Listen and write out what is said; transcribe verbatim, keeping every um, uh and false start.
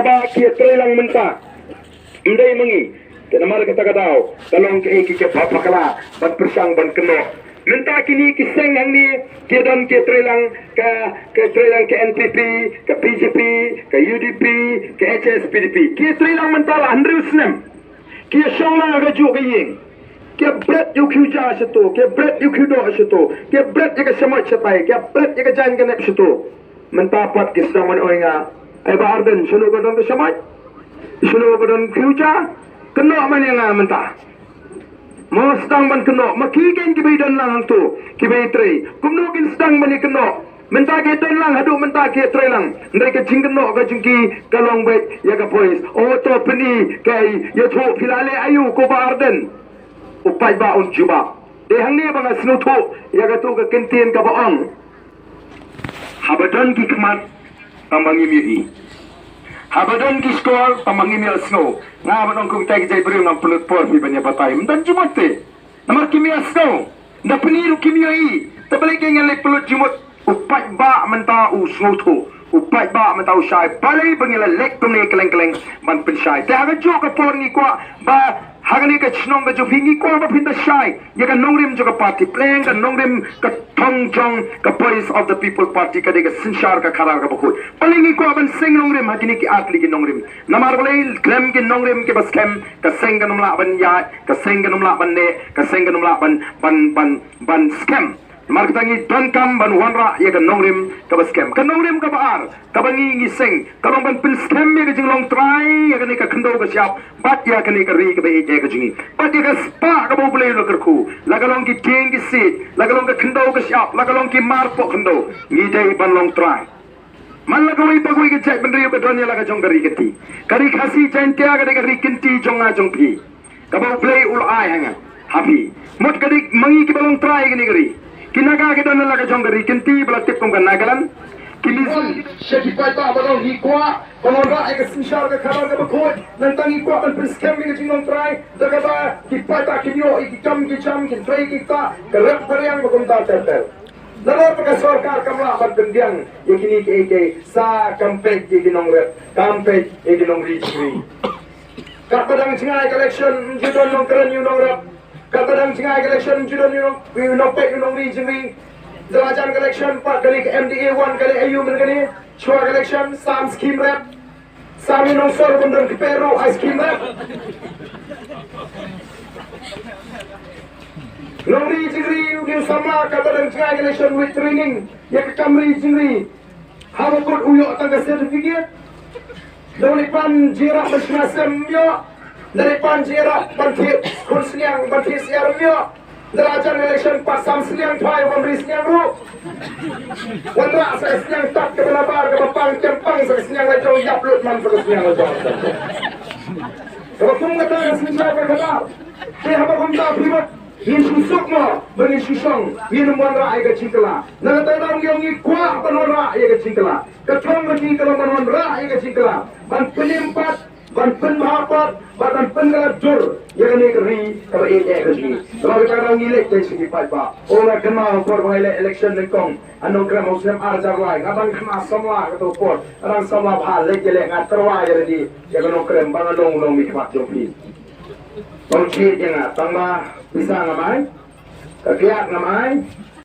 Ba ki ïatrei lang mynta. Ym dei ma ngi. Te namar kata ka daw ka long kaei kaei kaba bakla ban pyrshang ban kynnoh. Mynta kine ki seng hangne ki don ki ïatrei lang, ka, ki ïatrei lang ka N P P, ka B J P, ka U D P, ka H S P D P. Ki ïatrei lang mynta la hynriew snem. Ki ïashong lang ha kajuh ka ïing. Ki ïabret ïa u khiew ja shato, ki ïabret ïa u khiew doh shato, ki ïabret ïa ka shamoit shatai, ki ïabret ïa ka jaiñ ka nep shato. Mynta pat ki sdang ban ong ïa nga, "Ai Bah Ardent, shano ba don ka shamoit? Shano ba don khiew ja? Kynnoh man ïa nga mynta." Mo sdang ban kynnoh, ma ki keiñ kiba ïadon lang hangto, kiba ïatrei. Kumno kin sdang ban ïakynnoh? Mynta ki don lang, haduh mynta ki ïatrei lang. Hynrei ka jingkynnoh ka jong ki ka long beit ïa ka voice. O to pyni, kaei, ïathuh phi la leh aïu ko Bah Ardent? U paidbah un jubab. Dei hangne ba nga sngewthuh ïa kato ka kyntien kaba ong, haba don ki khmat tang ba ngim ïohi, haba don ki shkor tang ba ngim ïohsngew. Nga ban ong kumta ki jait briew ngam pynlut por phi ban ïa batai. Ym don jingmut te. Namar kim ïohsngew. Da pyni ruh kim ïohi. Te balei ngan leit pynlut jingmut? U paidbah mynta u sngewthuh. U paidbah mynta u shai. Balei ba ngi la leit kumne kylleng kylleng ban pynshai? Te ha kajuh ka por ngi kwah ba ha kane ka shnong ka jong phi ngi kwah ba phin da shai ïa ka nongrim jong ka party, pyrshang ka nongrim ka thong jong ka Voice of the People Party, ka dei ka synshar ka khadar kaba khuid. Balei ngi kwah ban seng nongrim ha kine ki artylli ki nongrim? Namar balei? Khlem ki nongrim kiba skhem, ka seng kan ym lah ban ïaid, ka seng kan ym lah ban neh, ka seng kan ym lah ban, ban, ban, ban skhem. Namar kata ngi donkam ban wanrah ïa ka nongrim kaba skhem. Ka nongrim kaba ar kaba ngi ngi seng ka long ban pynskhem ïa ka jinglong trai ïa kane ka khyndew ka shyiap bad ïa kane ka ri kaba ïeit ka jong ngi, bad ïa ka spah kaba U Blei u la kyrkhu. La ka long ki dieng ki siej, la ka long ka khyndew ka shyiap, la ka long ki mar poh khyndew, ngi dei ban long trai. Man la kawei pa kawei ka jaitbynriew ka don ïa la ka jong ka ri kynti. Ka ri Khasi Jaiñtia ka dei ka ri kynti jong nga jong phi, kaba U Blei u la ai ha nga, ha phi. Mut ka dei ma ngi kiba long trai kane ka ri. Ki Naga ki don ïa la ka jong ka ri kynti ba la tip kum ka Nagaland. Ki Mizo. Sha ki paidbah ba long, ngi kwah ban wanrah ïa ka synshar ka khadar kaba khuid. Nangta ngi kwah ban pynskhem ïa ka jinglong trai da kaba ki paidbah kin ïoh ïa ki kam ki jam, kin trei ki ktah, ka rep ka riang ba kumta ter ter. Nalor ba ka sorkar kam lah ban pynbiang ïa kine kiei kiei, sa kam peit ïa ki nongrep, kam peit ïa ki nongri jingri. Katba dang jngai ka election ym ju don nongkren ïa u nongrep. Katba dang jngai ka election ym ju don ïa u nong, ïa u nongpeit ïa u nongri jingri. Ynda la jan ka election pat kane ka M D A wan ka leh aïu mynne kane? Shuwa ka election sam skim rep. Sam ïa u nongsor bym don kper ruh ai skim rep. Nongri jingri u dei u samla katba dang jngai ka election, wit training ïa ka kam ri jingri. Haba kut u ïoh tang ka certificate. Ynda u leit pan jingïarap ban shna sem ym ïoh. Ynda u leit pan jingïarap ban thied khun sniang, ban thied syiar ym ïoh. Ynda la jan election pat sam sniang, thwai bym ri sniang ruh. Wanrah sa ka sniang tat kaba nabar kaba pang, kem pang sa ka sniang la jong, ïap lut man sa ka sniang la jong. Kaba kum kata ka synshar ka khadar. Te haba kumta phi bad ngin shu suk mo ba ngin shu shong, ngin ym wanrah ïa ka jingkylla? Na kata ka daw ngi ong ngi kwah ban wanrah ïa ka jingkylla. Ka thong ka jong ngi ka long ban wanrah ïa ka jingkylla, ban pynim pat, ban pynbha pat, bad ban pynkylla dur ïa kane ka ri kaba ïeit ka jong ngi. Namar kata ka daw ngi leit tang sha ki paidbah. O, nga kynmaw ha por ba nga leh election nyngkong, ha Nongkrem ha u snem ar hajar lai, nga dang khynnah samla kato ka por, nga dang samla bha, leit ïaleh, nga tyrwa ïa lade ïa ka Nongkrem ba nga long u nongmihkhmat jong phi. Bym jied ïa nga, tang ma pisa ngam ai, ka kiad ngam ai.